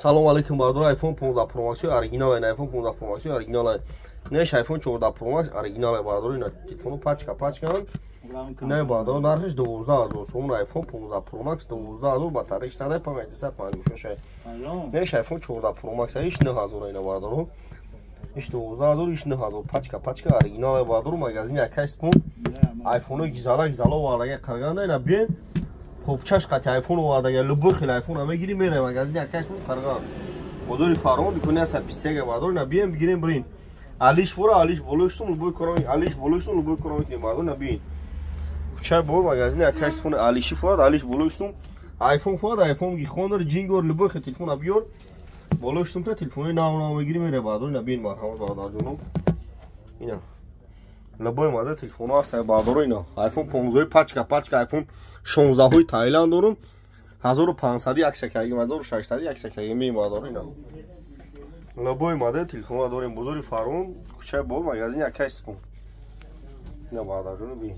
Салом алейкум, бародар. iPhone 15 Pro Max оригинал, iPhone 15 Pro Max оригинал. Неш iPhone 14 Pro Max оригинал, бародар, ина телефону пачка пачкан. Не, бародар, нархиш 12 000 сомон. iPhone 15 Pro Max 12 000, батареяш 100, памяти 156. Неш iPhone 14 Pro Max иш 9000 ина, бародар. Иш 12 000, иш 9000, пачка пачка оригинал, бародар, магазини Акайспон iPhone гизала гизала овардага қарганда. Ина биен, хубчаш қати айфон овардага, любой хел айфон мегирим, мерем магазини Акайспон, Қарган, бозори Фарон, дукони 121, бародар. Ина биен, бигирем, бирин. Алиш фора, алиш болои сум, любой кора, алиш болои сум, любой кора мекунем, бародар. Ина биен, кучай бор, магазини Акайспон, алиши форад, алиш болои сум, айфон форад, айфон ги хонор ҷингор, любой хел телефон биёр, болои сум та телефони нав нав мегирим, мерем, бародар. Ина биен, марҳамат, бародарҷонум. Ина любой модел телефонҳо ҳаст, бародаро. Ина iPhone 15 пачка пачка, iPhone 16-ҳои Таиланд дорум, 1500 як сакаги, 1600 як сакаги меем, бародаро. Ина любой модел телефонҳо дорем, бозори Фарон, кӯчаи бор, магазини Акайспон. Ина, бародарҷоно, бин.